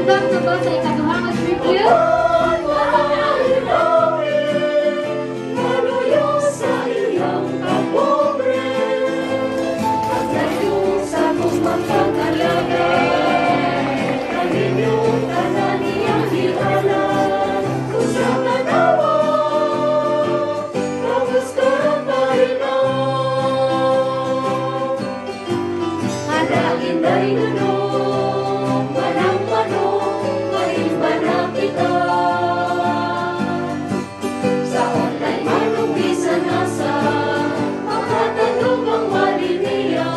Andam na ba sa ikaduha nga tribute? Maluyo sa iyang kapobre, paglayo sa gugmang pag-alaga, kaninyo tanan iyang gialan, kung sa tanawa, tapos karon pa rin. Halain day nunong, walang manong, maimba na kita. Sa online man ug bisan asa, makatandog ang wali niya.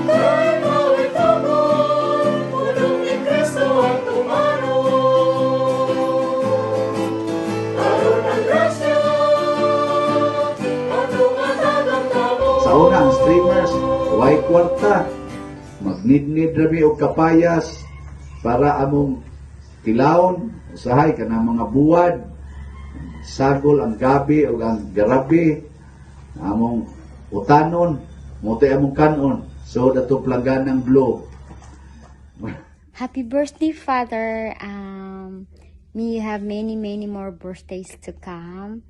Kay mao'y tabon, pulong ni Kristo ang tumaron. Aron ang grasya, atong atagang tabon. Sa una, ang streamers, way kwarta. Magnidnid rami og kapayas para among tilawon, usahay kanang mga buwad, sagol ang gabi o ang garabi, among utanon, mao to'y among kanon. So, dato plangganang blue. Happy birthday, Father. May you have many, many more birthdays to come.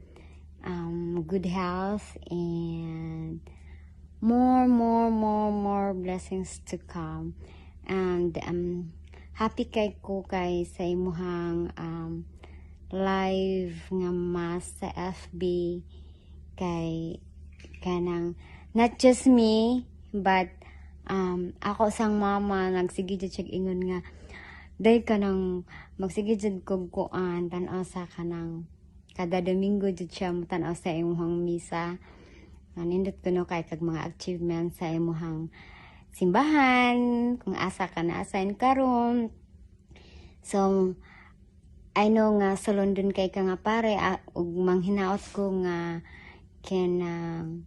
Good health and more, more, more, more blessings to come. And happy kay ko kay sa imuhang live nga mass sa FB kay kanang not just me but ako sang mama nagsige jud siya ingon nga dahil kanang magsige jud kog kuan tan-aw sa kanang kada Domingo jud siya mo-tan-aw sa imuhang misa. Nindot kuno kay kag mga achievements sa imuhang simbahan kung asa ka na assign karon. So I know nga sa London kay ka nga pare ug manghinaot ko nga kanang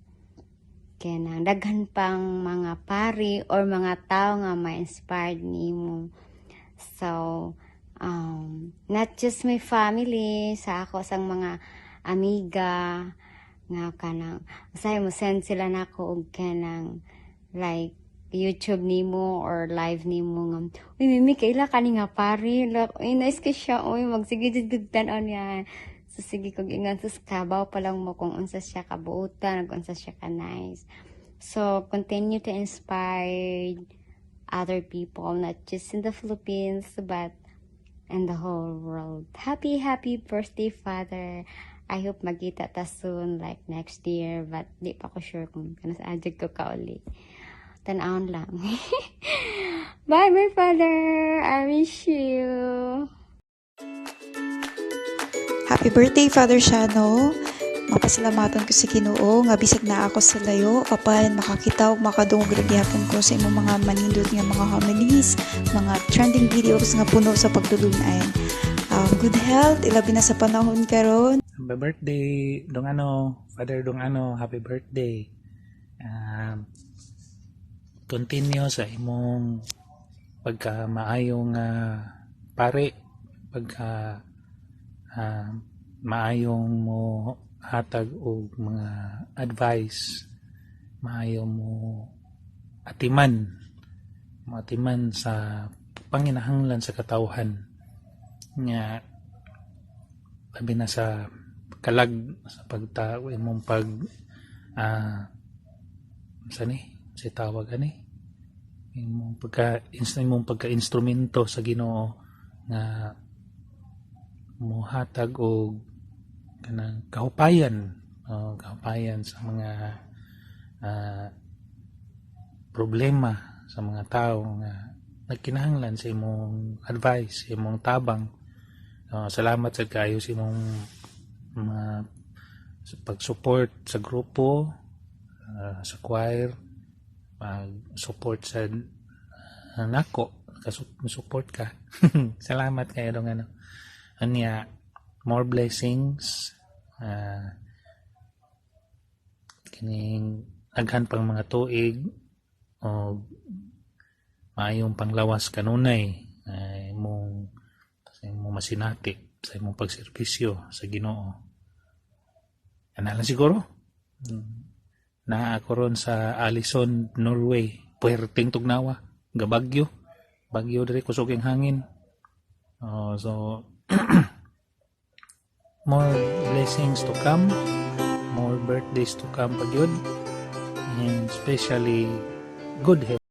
kanang daghan pang mga pari or mga tao nga ma-inspired nimo. So not just my family, sa ako sang mga amiga nga kanang usahay mo send sila nako og kanang like YouTube nimo or live nimo nga, "Uy Mimi, kaila kani nga pare? Like, uy, nice ka siya, uy, magsige jud kog tan-aw niya." So sige kog ingon, sus, kabaw pa lang mo kung unsa siya kabuotan ug unsa siya ka nice. So continue to inspire other people, not just in the Philippines but in the whole world. Happy, happy birthday, Father. I hope magkita ta soon, like next year, but di pa ko sure kung kanus-a jud ko kauli. Tan-awon lang. Bye, my father. I miss you. Happy birthday, Father Shano. Mapasalamatan ko sa Ginoo nga bisag naa ako sa layo apan makakita ug makadungog ra gihapon ko sa imong mga manindot nga mga homilies, mga trending videos nga puno sa pagtulunan. Good health, ilabi na sa panahon karon. Happy birthday, dong ano, Father dong ano, happy birthday. Continue sa imong pagka maayong pare, pagka maayong mo hatag og mga advice, maayo mo atiman sa panginahanglan sa katawhan nga labi na sa kalag sa pagtao imong pag sa ni si tawag ani imong pagka instrumento sa Ginoo nga mohatag og kanang kahupayan, oh, kahupayan sa mga problema sa mga tao nga nagkinahanglan sa imong advice, sa imong tabang. Salamat sa kayo sa imong mga sa pag-support sa grupo, sa choir, pag-support sa nako, support ka. Salamat kayo dong ano. Anya, more blessings, kining daghan pang mga tuig o maayong panglawas kanunay ay imong sa imong masinati sa imong pagserbisyo sa Ginoo. Ana lang siguro. Naa ako ron sa Alison, Norway. Puwerteng tugnawa. Gabagyo. Bagyo diri, kusog ang hangin. Oh, so more blessings to come, more birthdays to come pa gyud, and especially good health.